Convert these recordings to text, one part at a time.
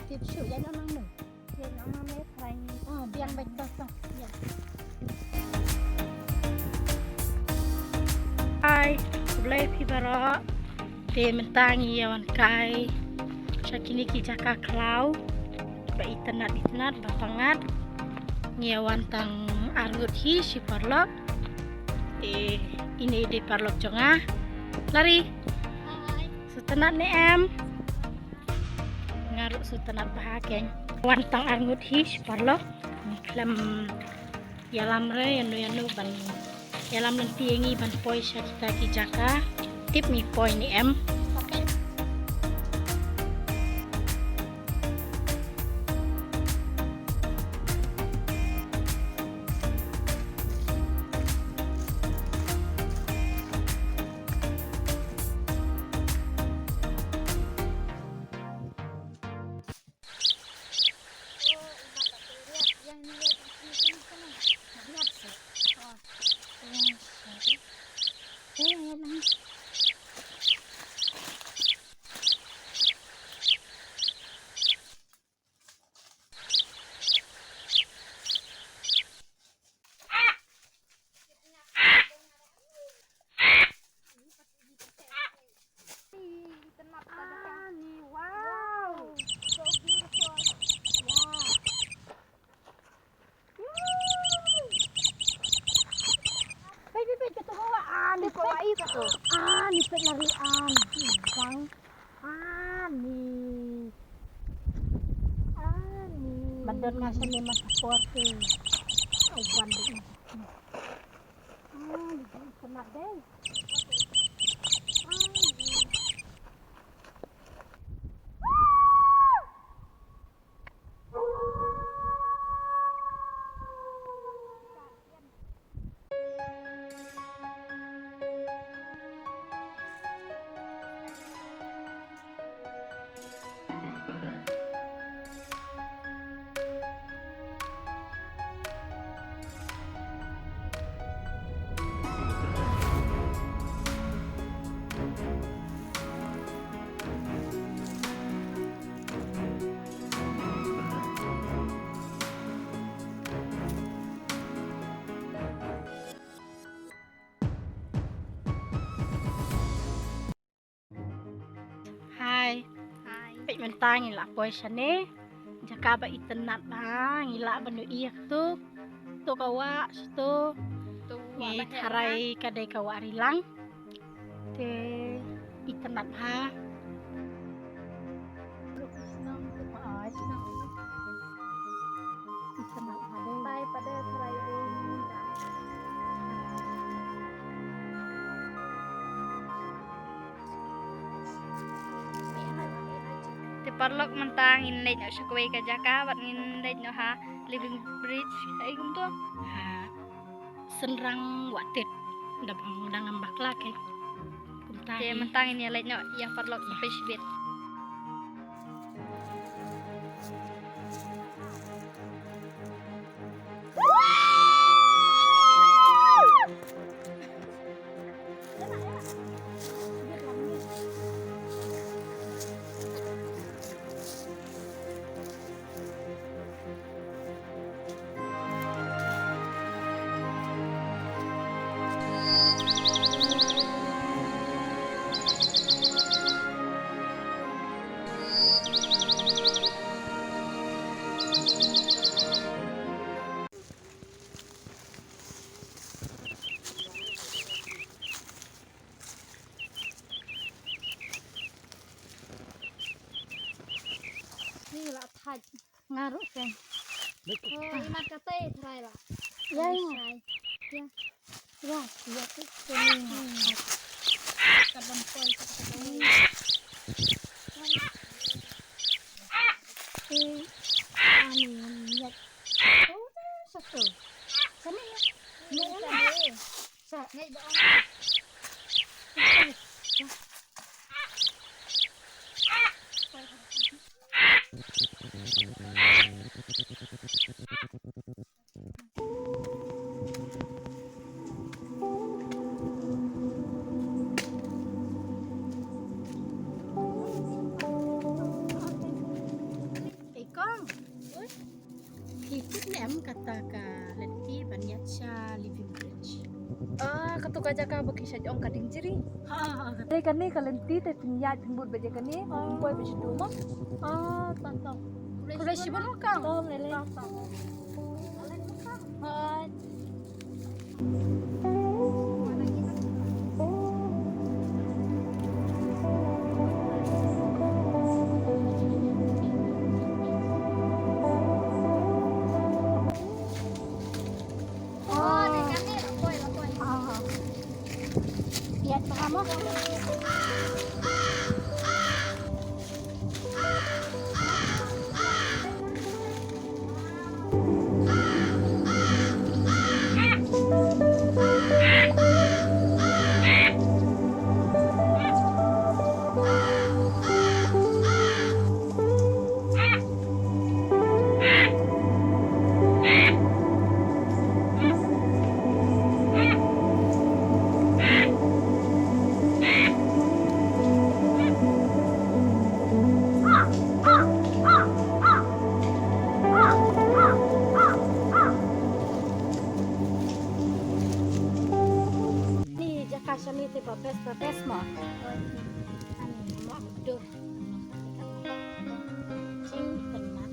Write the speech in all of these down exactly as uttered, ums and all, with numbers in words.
Tip shu ïa nang nang. Ïa nang nang ne trai. Ah, biang bad bad. Ïa. Hai, khublei phi baroh. Te mynta ngi ïa wan kai sha kine ki jaka khlaw ba itynnat itynnat ba pyngngad. Ngi ïa wan tang arngut hi shi paralok. Te ine i dei paralok jong nga. Lari. Hai. Sngewtynnat ne em? Nga ruh sngewtynnat bha keiñ. Wan tang arngut hi shi paralok. Khlem ïalam re ïano ïano ban ïalam lynti ïa ngi ban poi sha kita ki jaka. Tip ngi poi ne em. Ani, wow. So beautiful. Wow. Woo. Peit, peit, peit, kato ka wah. Ani, peit, peit, kato. Ani, peit, lari, ani. Bang. Ani. Ani. Ban don nga shane man ka por te. Au ban dei. Ani, ka mat dei. Ani. Hai. Hai. Peit mynta ngi la poi shane. Jaka ba itynnat bha, ngi lah ban ïohi ïa kato. Kato ka wah, kato. Kato wah. Ngi tharai ka dei ka wah Rilang. Te itynnat bha. Te paralok mynta ngin leit noh sha kawei ka jaka bad ngin leit noh ha Living Bridge. Ai kumto? Ha. Synrang Wahtit. Da bang dang ngam bakla ke. Kumta. Te hi. Mynta ngin ïa leit noh ïa paralok. Ïa. Phi shibit. Ni la thait. Nga ruh ke. Oh, imat kata try lah. Ya, ya. Try. Ya. Ya, ya tu. Kini. Hmm. Kadang koi kata kata. Eh, ani, ani, ya. Oh, satu. Sana ya. Ya, ya. Sa. Ngai ba. Kut ne em kata ka lynti ban ïaid sha Living Bridge. Ah, kato ka jaka ba ki shait ong ka Dingjri. Ha, ha, ha. Te kane ka lynti te phin ïaid phin bud bad ïa kane. Ah. Poi bad sha tu mo. Ah, ta ta. Khublei shibun Rangkang. To, lei lei. Ta ta. Hooid. Ni jaka shane te ba best, ba best mo. Ani mo dur. Jingpynman.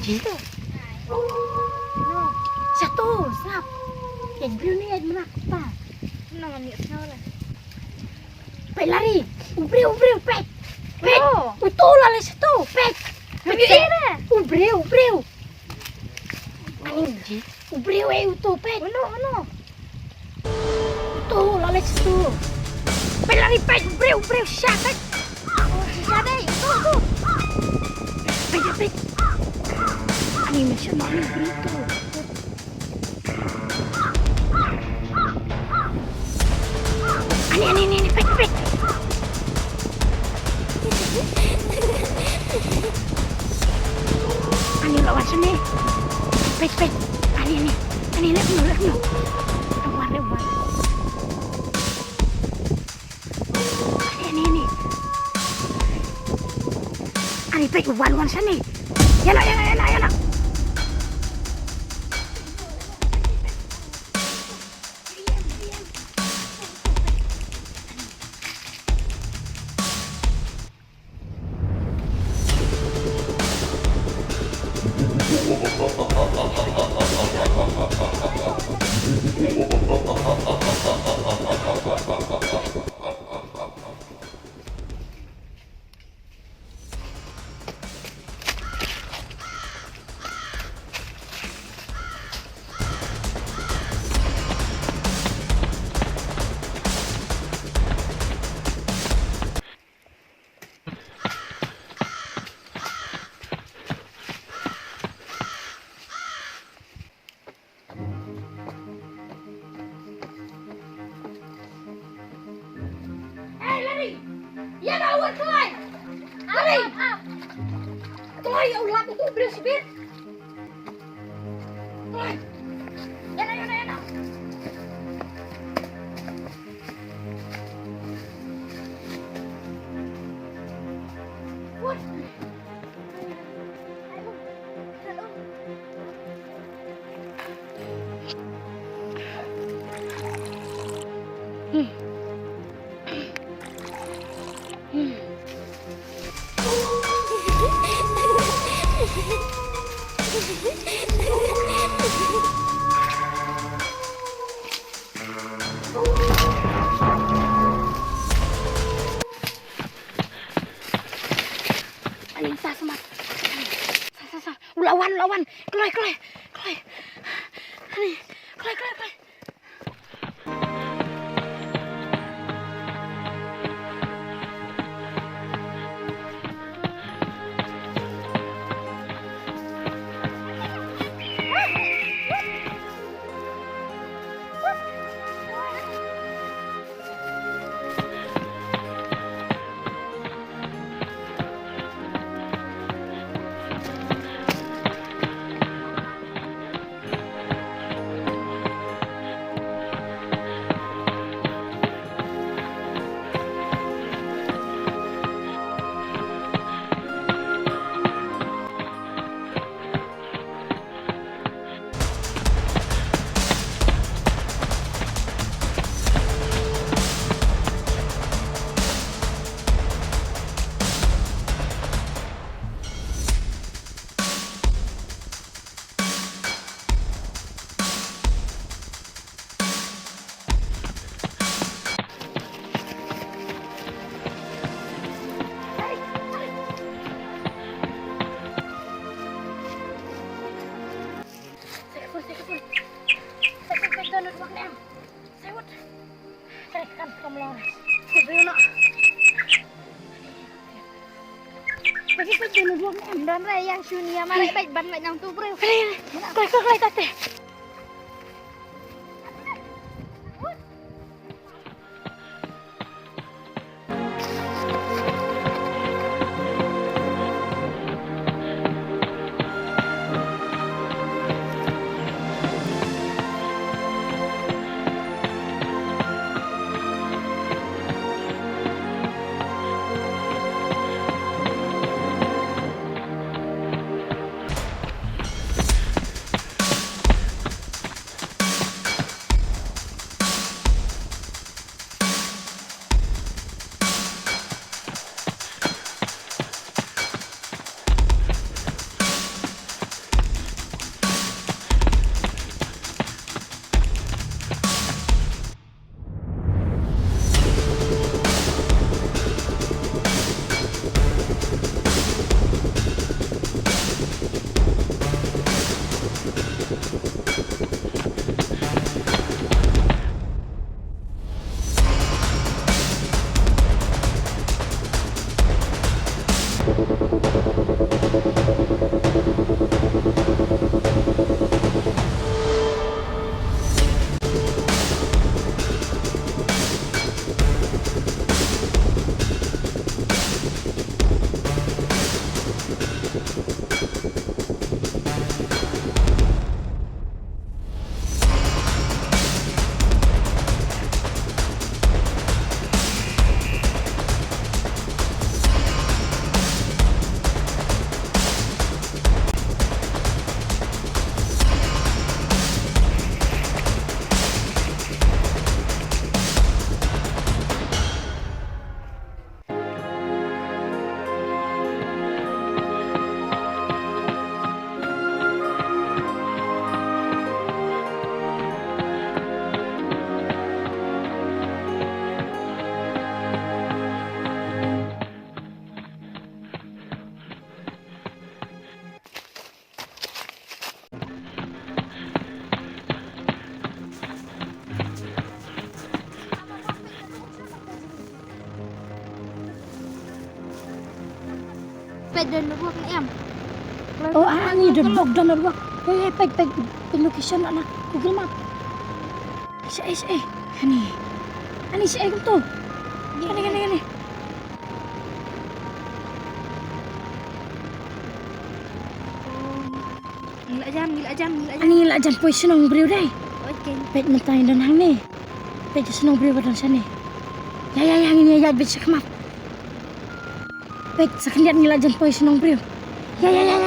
Ito. No. Shato, sngap. Ïa briew ne ïa mna kata. Mna ngam ïohsngew la. Peit lari. U briew, u briew, peit. Peit. No. Uto la leit shato, peit. Peit. Uno, uno. U briew, u briew. Ani ji. U briew eh uto, peit. Uno, uno. Uto la leit shato. Peit lari, peit, u briew, u briew, shisha, peit. Oh, shisha dei, uto, uto. Peit, peit, peit. Ani mynsiem, ani u briew uto. Ani, ani, ani, ani, peit, peit. Ani, la wan shane. Peit, peit. Ani, ani. Ani, leh kumno, leh kumno. Leh wan, leh wan. Ani, ani, ani. Ani, peit, wan, wan shane. Ïa noh, ïa noh, ïa noh, ïa noh. Hei, lari! Ïa na uwar kloi! Lari! Kloi, ïa u lap utu u briew shibit! Kloi! Ïa na, ïa na, ïa na! Woi! Ani, sa, smat. Sa, sa, sa. U la wan, u la wan. Kloi, kloi, kloi. Ani, kloi, kloi, kloi. Sa ka phone, sa ka phone. Sa ka phone, don ruh ne em. Sa wut. Sa ka kam kam long. Sa ka phone. Sa ka phone, don ruh ne em. Don re yang shunia mare bait ban bait nang tu breu. Kloi, kloi, kloi, tate. Peit don network ne em. Oh, ah, ani don bok don network. Hei, hei, peit, peit, peit location na Google Map. Shaei, shaei. Ani. Ani shaei kumto. Kane, kane, kane. Ngi la jan, ngi la jan, ngi la jan. Ani ngi la jan poi shnong briew dei. Okay. Peit mynta ngi don hangne. Peit shnong briew ba don shane. Ïa, ïa, ïa, ngin ïa ïaid beit shakhmat. Peit, sa khyndiat ngi la jan poi shnong briew. Ïa, ïa, ïa, ïa.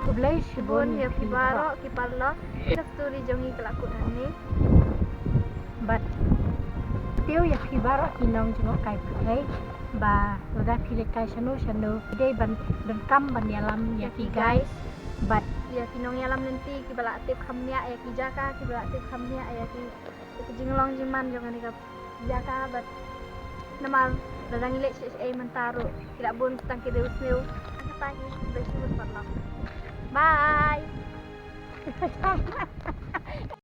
Khublei shibun ïa phi baroh ki paralok. Ka story jong ngi ka la kut hangne. Bad tip ïa phi baroh ki nong jngohkai pyrthei ba lada phi leit kai shano shano, dei ban donkam ban ïalam ïa ki guide. Bad ïa ki nongïalam lynti kiba la tip kham bniah ïa ki jaka, kiba la tip kham bniah ïa ki, ïa ki jinglong jingman jong kane ka jaka. Bad namar lada ngi leit shaei shaei mynta ruh ki la bun tang ki riew sniew. Kata hi, khublei shibun paralok. Bye.